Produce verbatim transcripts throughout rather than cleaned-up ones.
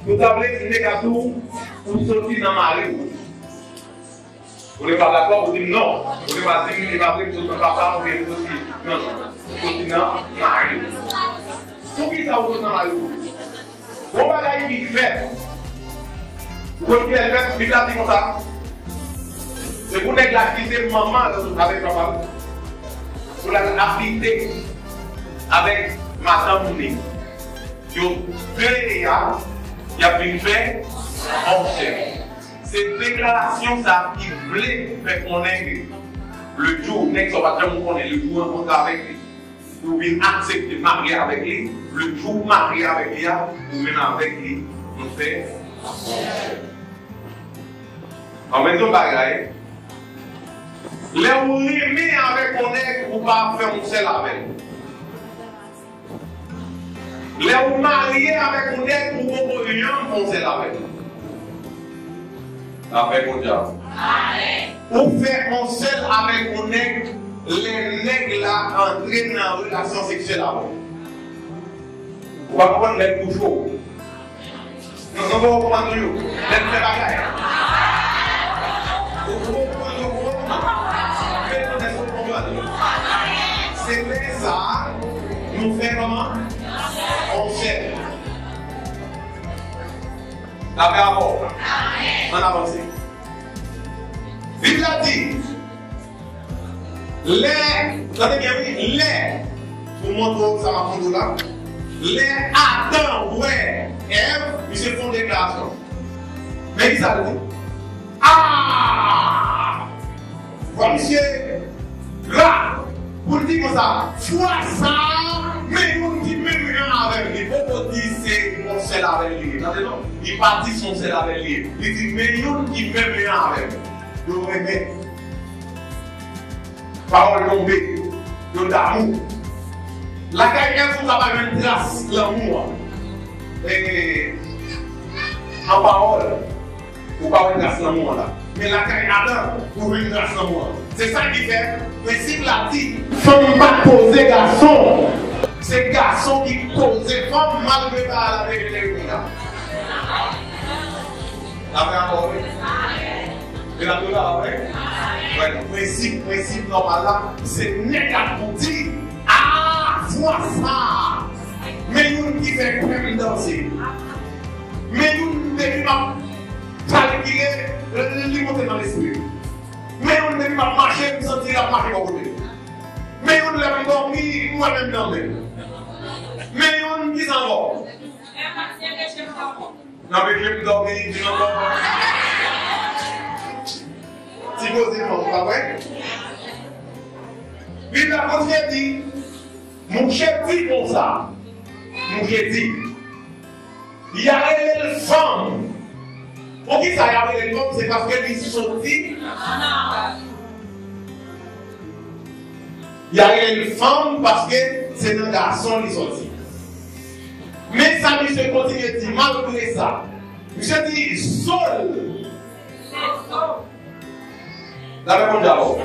Ou ta vle di nèg la di w, ou soti nan mari w. Ou te pa dakò, ou di m non. Ou te pa di m, e pa vre, m soti nan papa m, oubyen m soti, non, non. Ou soti nan mari w. Poukisa ou soti nan mari w? Gon bagay ki fèt. Ou konn kilè l fèt? Bib la di konsa. Se pou nèg la kite manman l avèk papa l, pou l al abite avèk madanm li. Yo de a, y ap vin fè yon sèl. Se deklarasyon sa ki vle fè konnen ke le jou, nèg sa w pa t janm konnen, le jou ou rankontre avèk li, ou vin aksepte marye avèk li, le jou ou marye avèk li a, ou menm avèk li, nou fè yon sèl. An menm yon bagay, lè ou renmen avèk yon nèg, ou pa ap fè yon sèl avè l. Lè ou marye avèk yon nèg, ou poko janm fè yon sèl avè l. Afè Bondye a. Ou fè yon sèl avèk yon nèg, lè nèg la antre nan relasyon seksyèl avè w. Ou pa konprann lè l touche w. Non, non, ou konprann toujou. Lè n fè bagay. Ou, ou konprann, ou konprann. Men nou, èske ou konprann? Se lè sa a, nou fè kòman? On sèl. Dakò avè w? Ann avanse. Bib la di, Lè, tande byen wi, lè, pou montre w sa m ap montre w la, lè Adan wè Èv, misye fè yon deklarasyon. Men ki sa l di? Ah! Fò misye gra pou l di konsa, fwa sa a, men youn ki menm jan avè m, li poko di se yon sèl avè l li ye. Tande non, li pa di se yon sèl avè l li ye. Li di men youn ki menm jan avè m. Yo renmen. Pawòl tonbe, yo damou. Lakay Èv, ou ka pa jwenn tras lanmou an. E, an pawòl, ou pa wè tras lanmou an la. Men lakay Adan, ou jwenn tras lanmou an. Se sa ki fè, prensip la di, fanm pa poze gason. Se gason ki poze fanm, malgre pa la verite yo la. N ap dakò, wi. E n ap dakò, wi. Wè, prensip, prensip nòmal la, se nèg la pou di, ah, fwa sa a, men youn ki fè kè m danse. Men youn depi m ap kalkile, li monte nan lespri. Men youn depi m ap mache, m santi l ap mache bò kote m. Men youn lè m dòmi, m wè men m nan men l. Men youn ki sa ankò? Nan peche m dòmi, di m ankò. Ti koze non, pa vre? Bib la kontinye di, mouche di konsa, mouche di, y a rele l fanm. Poukisa y a rele l fanm? Se paske li soti. Y a rele l fanm paske se nan gason li sòti. Men sa misye kontinye di, malgre sa, misye di zo l. Lapè Bondye avè w.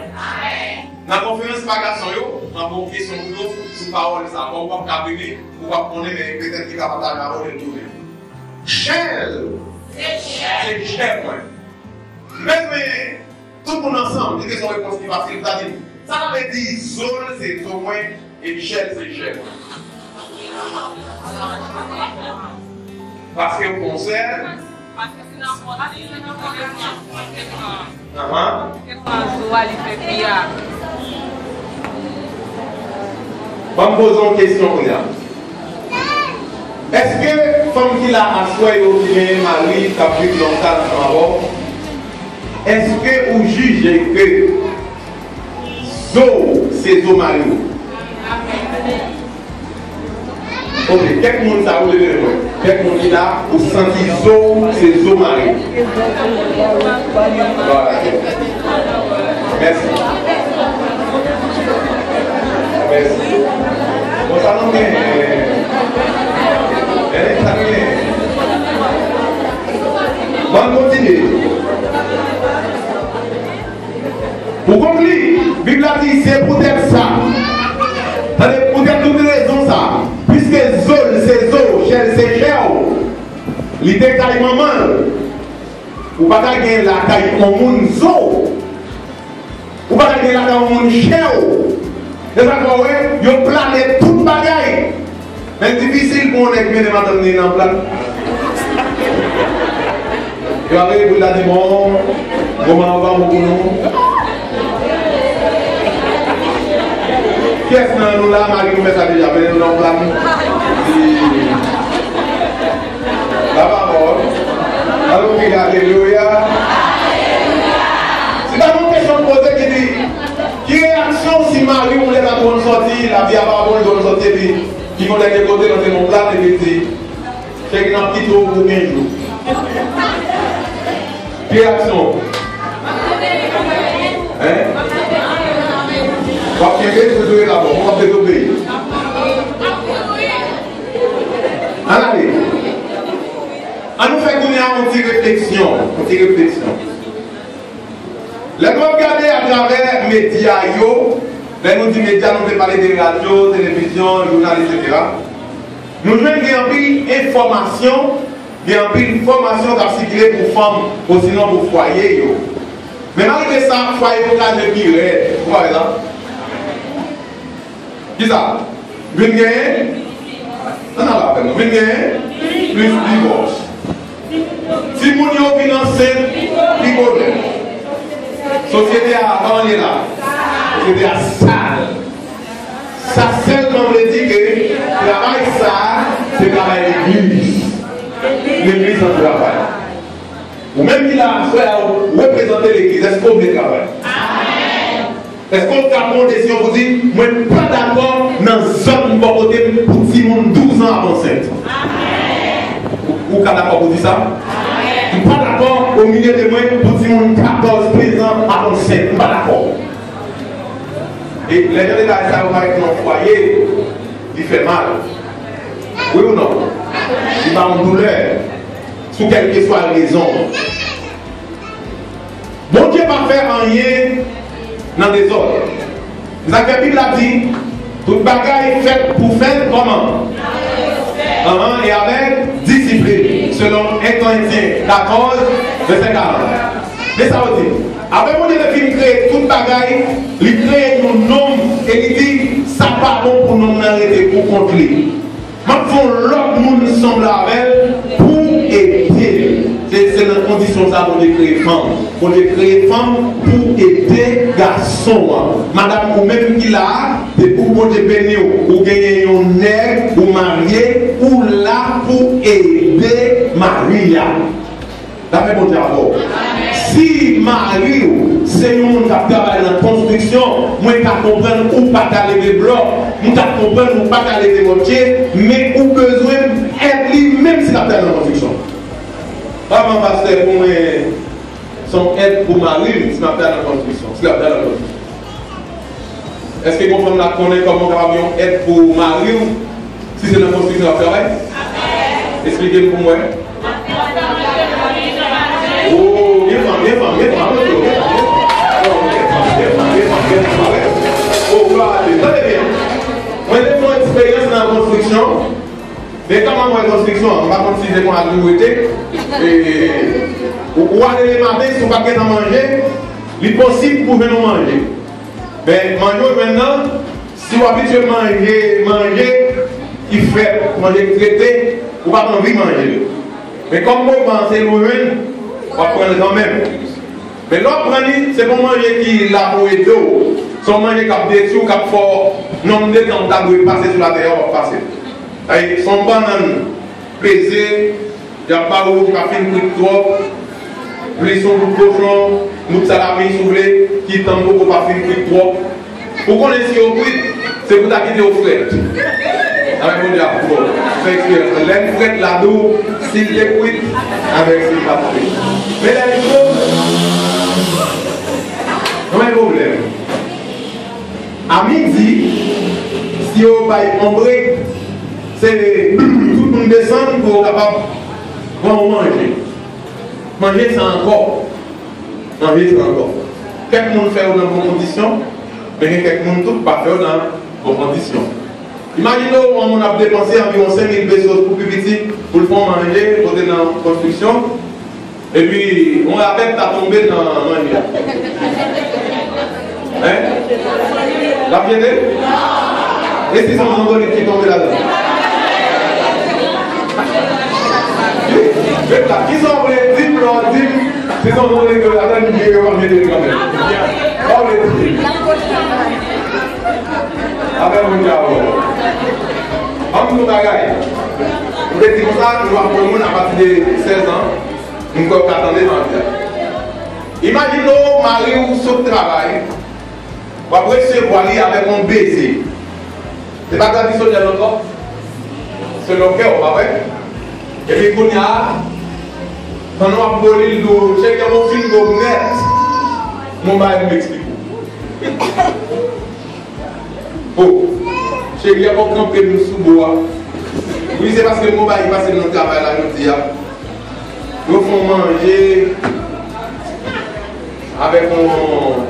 Nan konferans pa gason yo, m ap ba w kesyon pou yo sou pawòl sa a. Bon, ou p ap ka vini, ou p ap konnen, men petèt li ka pataje avè w lè l tounen. Chè l, se chè mwen. Mezanmi, tout moun ansanm, li te se yon repons ki fasil, li ta di, sa ta vle di zo l se zo mwen, e chè l se chè mwen. Paske w gon sèl. Ahan. Ban m poze yon kesyon kounye a. Èske fanm ki la aswè yo ki genyen mari k ap viv nan yon kay ansanm avè w, èske ou jije ke zo w se zo mari w? Ok, kèk moun sa yo leve men yo. Kèk moun ki la, ou santi zo w se zo mari w. Voilà. Mèsi. Mèsi. Bon, sa nou gen. Gade sa nou gen. Bon, kontinye. Pou konkli, Bib la di, se poutèt sa, tande, poutèt tout rezon sa, piske zo l se zo w, chè l se chè w, Li te kay manman l. Ou pa ka gen lakay yon moun zo. Ou pa ka gen lakay yon moun chè w. E sa k fè w wè, yo plane tout bagay. Men difisil pou yon nèg mennen madanm ni nan plat. Yo ap rele pou l ta di, bon, moman an pa bon pou nou. Kiyès nan nou la, mari nou fè sa deja, mennen nou nan plat? Lapawòl. Alò, kri alelouya. Si ta gen yon kesyon poze ki di, ki reyaksyon si mari w lè l ap rann sòti, lavi a pa bon, l rann sòti, epi li gon dènye kote, l antre nan plat, epi l di, cheri, n ap kite w pou kenz jou. Ki reyaksyon? Hen? W ap kenbe, w ap kenbe, w ap dezobeyi. Ann ale. Ann nou fè kounye a yon ti refleksyon. Yon ti refleksyon. Lè nou ap gade atravè medya yo, lè nou di medya, nou vle pale de radyo, televizyon, jounal, etsetera. Nou jwenn gen anpil enfòmasyon, gen anpil fòmasyon k ap sikile pou fanm, osinon pou fwaye yo. Men malgre sa, fwaye yo kraze pi rèd. Ou pa wè sa? Kisa? Vin genyen? Ann al avè m non. Vin genyen plis divòs. Timoun yo vin ansent pi bonè. Sosyete a pa anyen la. Sosyete a sal. Sa sèlman vle di ke travay sa a, se travay legliz. Legliz an travay. Ou menm ki la a, frè a, ou reprezante legliz. Èske w vle travay? Èske w ka pran yon desizyon pou di, mwen pa dakò nan zòn bò kote m pou timoun douz an ap ansent? Ou, ou ka dakò pou di sa? M pa dakò o milye de mwen pou timoun katòz, kenz an ap ansent. M pa dakò. E lè jan de bagay sa yo parèt nan fwaye, li fè mal. Wi ou non? Li ba yon doulè. Sou kèlkeswa rezon. Bondye pa fè anyen nan dezòd. Se sa k fè Bib la di, tout bagay fèt pou fèt kòman? Anhan, e avèk disiplin, selon en Korentyen katòz, vèsè karant. Men sa yo di, apre Bondye te fin kreye tout bagay, li kreye yon nonm e li di, sa pa bon pou nonm nan rete pou kont li. M ap fè yon lòt moun sanble avè l pou ede l. Se, se nan kondisyon sa Bondye kreye fanm. Bondye kreye fanm pou ede gason an. Madanm, ou menm ki la a, depi w Bondye beni w, ou genyen yon nèg, ou marye, ou la pou ede mari a. Lapè Bondye avè w. Si mari w se yon moun k ap travay nan konstriksyon, mwen ka konprann ou pa ka leve blòk, m ka konprann ou pa ka leve mòtye, men ou bezwen èd li menm si l ap travay nan konstriksyon. Kòman pastè pou mwen se yon èd pou mari m si m ap travay nan konstriksyon, si l ap travay nan konstriksyon? Èske gon fanm la konnen kòman w kapab yon èd pou mari w si se nan konstriksyon w ap travay? Esplike m pou m wè. O, gen fanm, gen fanm, gen fanm, gen fanm, gen fanm, gen fanm, gen fanm, gen fanm, gen fanm, gen fanm, gen fanm. O, glwa a Dye. Tande byen. Mwen te fè yon eksperyans nan konstriksyon. Men kòman mwen konstriksyon an, m pa konn si se konn al tou rete. E, ou, ou ale lematen, si w pa t gentan manje, li posib pou jwenn yon manje. Men manje w jwenn nan, si w abitye manje, manje ki frèt, manje ki trete, ou p ap anvi manje l. Men kòm moman an se li w jwenn, w ap pran l kanmenm. Men lè w ap pran li, se pa yon manje ki la pou ede w. Se yon manje k ap detwi w, k ap fè w nonm de tan w ta dwe pase sou latè a, w ap pase. Ay, se yon bannann peze, y ap ba ou ki pa fin kwit twòp, plis yon bout kochon, bout salami si w vle, ki tann poko pa fin kwit twòp. Ou konnen si yo kwit, se pou ta kite yo frèt. Amèn, Bondye ap fè eksperyans. Lè l frèt la di w, si l te kwit, avèk si l pa t kwit. Men lè l cho, nou gen pwoblèm. A midi, si yo bay on brek, se tout moun desann pou yo kapab pran yon manje. Manje sa ankò. Manje sa ankò. Kèk moun fè yo nan bon kondisyon, men gen kèk moun tou pa fè yo nan bon kondisyon. Imajine w yon moun ap depanse anviwon senk mil pesos pou pi piti pou l fè yon manje kote nan konstriksyon, epi yon rapèt ta tonbe nan manje a. Hein? L ap jete? E si se yon zangolit ki tonbe ladan? Wi, men la, kisa w vle di m lè w di m si se yon zangolit ki tonbe ladan, m vire, w ap jete l kanmenm? Sa w vle di? Apre moun sa yo. Ban m di w bagay. M te di konsa, nou ap pran moun apati de sèz an. M kwè w ka tande sa m ap di a. Imajine w, mari w sot travay, w ap resevwa li avèk yon beze. Se pa tradisyonèl ankò? Selon kè w, pa vre? Epi kounye a, pandan w ap bo li, l di w, cheri, an bon fin bo m nèt. Bon, bagay m eksplike w. Bon, cheri a poko kanpe m sou bò a. Wi, se paske m gon bagay ki pase m nan travay la jodi a. Yo fè yon manje avèk yon,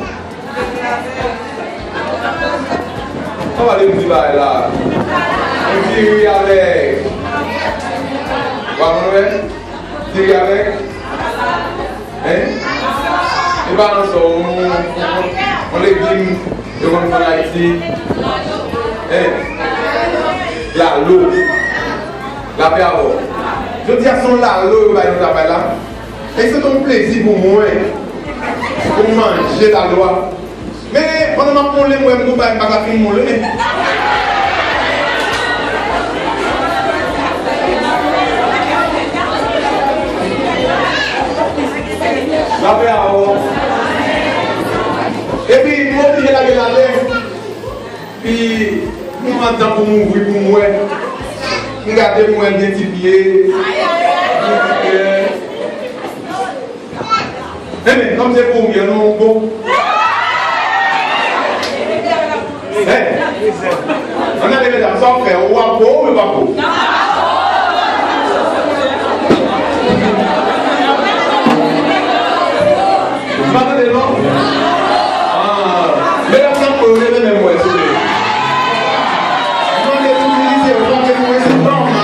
kòman yo di bagay la? Yon diri avèk, w ap wè? Diri avèk? Hein? E pa nan sa, yon, yon, yon legim yo konn fè ann Ayiti. Hein? Lalo. Lapè avè w. Jodi a se yon lalo yo bay nan travay la. E se te yon plezi pou mwen pou m manje lalo a. Men, pandan m ap moulen, m wè m gon bagay m pa ka fin moulen. Lapè avè w. Epi, m oblije lage l ale. Pi, m antan pou m ouvri pou m wè. M gade, m wè l gen ti pye. Gen ti pye. Enben, kòm se pou ou, non, bon. Hey! Ann gade medam, sa w fè, w ap bo ou w pa bo? M pa tande, non? Ah, medam sa k bo yo, leve men m wè, souple. Mande tout misye, mande pou mwen se fanm la.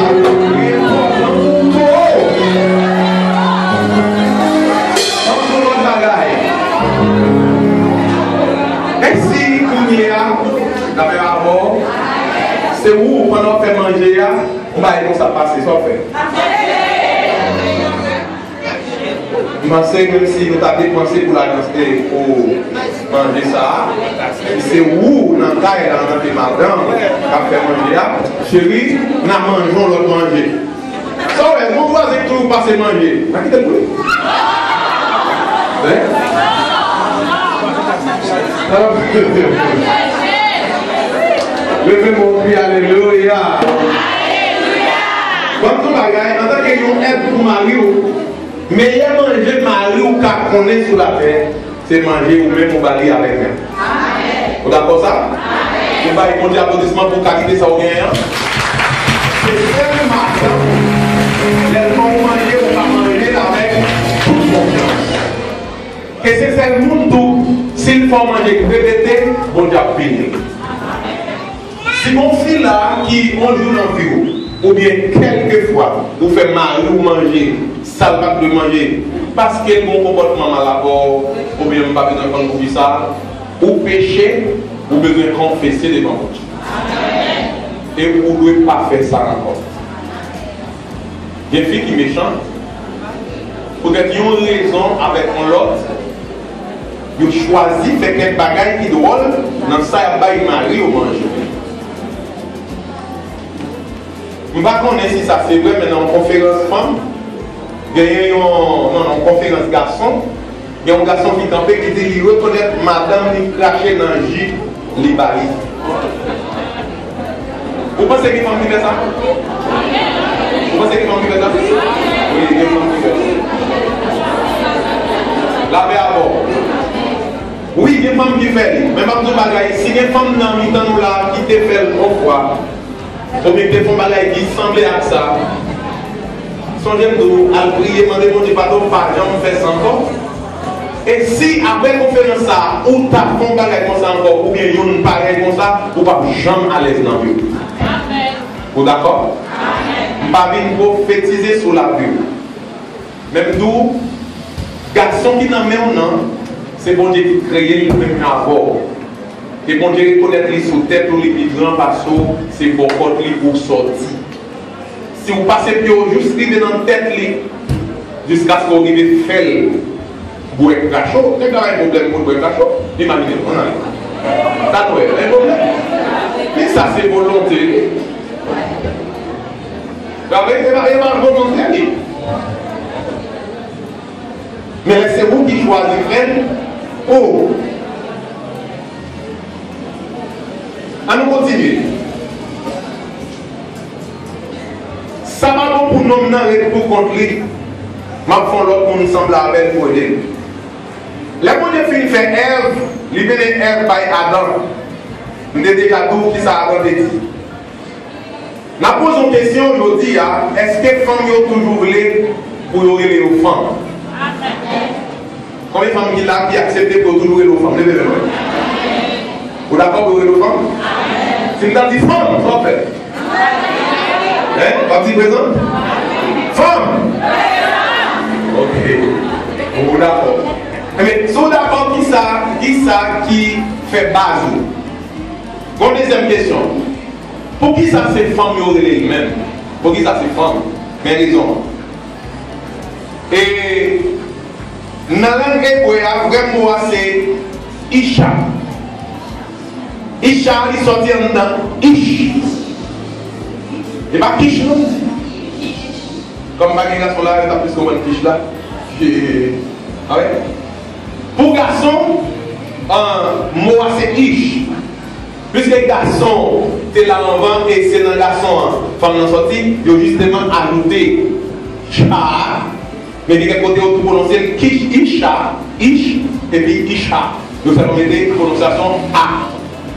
Li enpòtan pou ou. Ann fè yon lòt bagay. E si kounye a, dapre rapò, se ou, pandan w ap fè manje a, yon bagay konsa pase, sa w fè? M panse menm si nou ta depanse pou lajan, pou manje sa a, si se ou nan kay la antanke madanm k ap fè manje a, cheri, n a manje yon lòt manje. Sa w wè, gon vwazen k toujou pase manje. N a kite l pou li. Hein? Leve men w, kri alelouya. Ban m di w bagay, antanke yon èd pou mari w, meyè manje mari w ka konnen sou latè, se manje ou menm ou ba li avèk men. Ou dakò sa? Nou bay Bondye aplodisman pou kalite sa w genyen an. Se sèl madanm, lè l fè w manje, ou ka manje l avèk tout konfyans. E se sèl moun tou, si l fè w manje k repete, Bondye ap beni l. Si gon fi la ki yon jou nan vi w, oubyen kèlkefwa, ou fè mari w manje sa l pa t dwe manje, paske l gon konpòtman mal avè w, oubyen m pa bezwen konn poukisa, ou peche, ou bezwen konfese devan Bondye. E ou dwe pa fè sa ankò. Gen fi ki mechan. Poutèt yon rezon avèk yon lòt, yo chwazi fè kèk bagay ki dwòl nan sa y ap bay mari yo manje. M pa konnen si sa se vre, men nan yon konferans fanm, genyen yon, non, nan yon konferans gason, gen yon gason ki kanpe, ki di li rekonèt madanm li krache nan ji li ba li. Ou panse gen fanm ki fè sa? Ou panse gen fanm ki fè sa? Wi, gen fanm ki fè sa. Lapè avè w. Wi, gen fanm ki fè li. Men m ap di w bagay, si gen fanm nan mitan nou la ki te fè l yon fwa, oubyen ki te fè yon bagay ki sanble ak sa, sonje m di w, al priye, mande Bondye padon, pa janm fè sa ankò. E si apre konferans sa a, ou ta fè yon bagay konsa ankò, oubyen youn parèy konsa, ou p ap janm alèz nan vi w. Ou dakò? M pa vin pwofetize sou lavi w. Men m di w, gason ki nan men w nan, se Bondye ki kreye l menm jan avè w. E Bondye rekonèt li sou tèt ou, li pi gran pase w, se bò kòt li pou w sòti. Si w pase pye w jis rive nan tèt li, jiskaske w rive fè l bwè kracho, nèg la pa gen pwoblèm pou l bwè kracho, imajine w, ann ale. Sa nou wè, pa gen pwoblèm. Men sa se volonte li. Sa vle di, se pa, se pa volonte li. Men lè se ou ki chwazi fè l, o. Ann nou kontinye. Sa pa bon pou nonm nan ret pou kont li. M ap fè yon lòt moun sanble avè l pou ede l. Lè Bondye fin fè Èv, li mennen Èv bay Adan. M te deja di w kisa Adan te di. N ap poze yon kesyon jodi a, èske fanm yo toujou vle pou yo rele yo fanm? Konbyen fanm ki la ki aksepte pou yo toujou rele yo fanm? Leve men nou. Ou dakò pou yo rele yo fanm? Si m ta di fanm, sa w ap fè? Hein? W ap di prezan? Fanm! Ok. Ou dakò. Ebyen, si w dakò, kisa, kisa ki fè baz ou? Gon dezyèm kesyon. Poukisa se fanm yo rele l menm? Poukisa se fanm? Men rezon an. E nan lang ebre a, vrè mo a se Isha. Isha, li sòti anndan Ish. E pa Kish, non? Kòm pa gen gason la, yo ta plis konprann Kish la. Alright? Pou gason, an, mo a se Ish. Piske gason te la anvan e se nan gason an fanm nan sòti, yo jisteman ajoute cha a, men gen kèk kote yo tou pwononse l Kish, Isha, Ish, epi Isha. Yo sèlman mete pwononsyasyon a.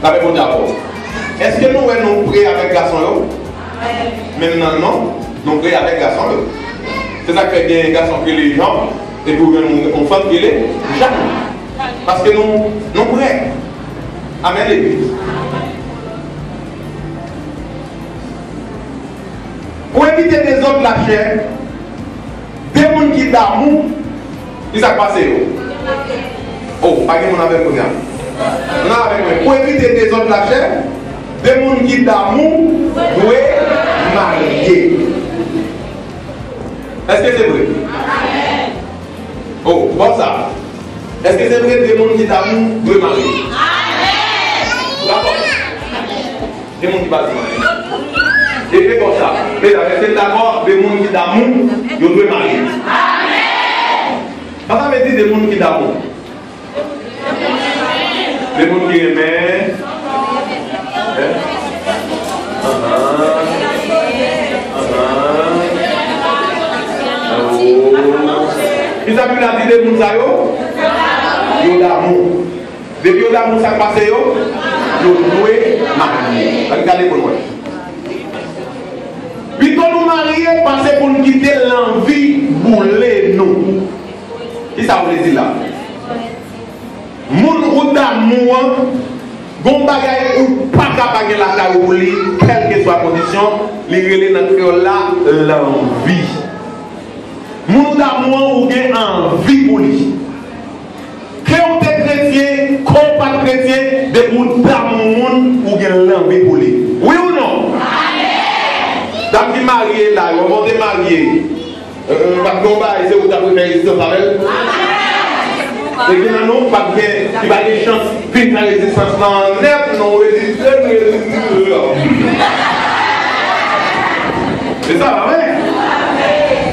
Lapè Bondye avè w. Èske nou wè nou pre avèk gason yo? Menm nan non, nou pre avèk gason yo. Se sa k fè gen gason ki rele Jean, epi ou jwenn yon, yon fanm ki rele Jeanne. Paske nou, nou pre. Amèn, legliz. Pou evite dezòd lachè, de moun ki damou, kisa k pase yo? Oh, pa gen moun avè m kounye a. Ann avèk mwen. Pou evite dezòd lachè, de moun ki damou dwe marye. Èske se vre? Oh, bò sa. Èske se vre de moun ki damou dwe marye? Dakò. De moun ki pa di anyen. E, e bò sa. Medam, èske n dakò de moun ki damou, yo dwe marye? Sa sa vle di de moun ki damou? De moun ki renmen. Hein? Ahan. Ahan. Oh. Kisa Bib la di de moun sa yo? Yo damou. Depi yo damou, sa k pase yo? Yo dwe marye. Ann gade pou n wè. Pito nou marye pase pou n kite lanvi boule nou. Kisa w vle di la? Moun ou damou an, gon bagay ou pa ka pa gen lakay ou pou li, kèlkeswa kondisyon, li rele nan kreyòl la, lanvi. Moun ou damou an, ou gen anvi pou li. Ke w te kretyen, ke w pa t kretyen, depi w damou moun, ou gen lanvi pou li. Wi ou non? Dam ki marye la, yo avan w te marye, euh, pa t gen yon bagay, se ou ta prefere rezistans avè l? E gen nan nou, pa t gen, ki pa gen chans vin fè rezistans lan nèt, non, reziste, reziste. Se sa, pa vre?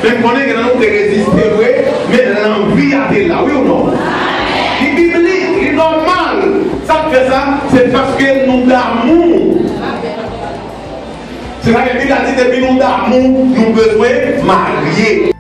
Men m konnen gen nan nou te reziste vre, men lanvi a te la, wi ou non? Li biblik, li nòmal. Sa k fè sa? Se paske nou damou. Se sa ke Bib la di, depi nou damou, nou bezwen marye.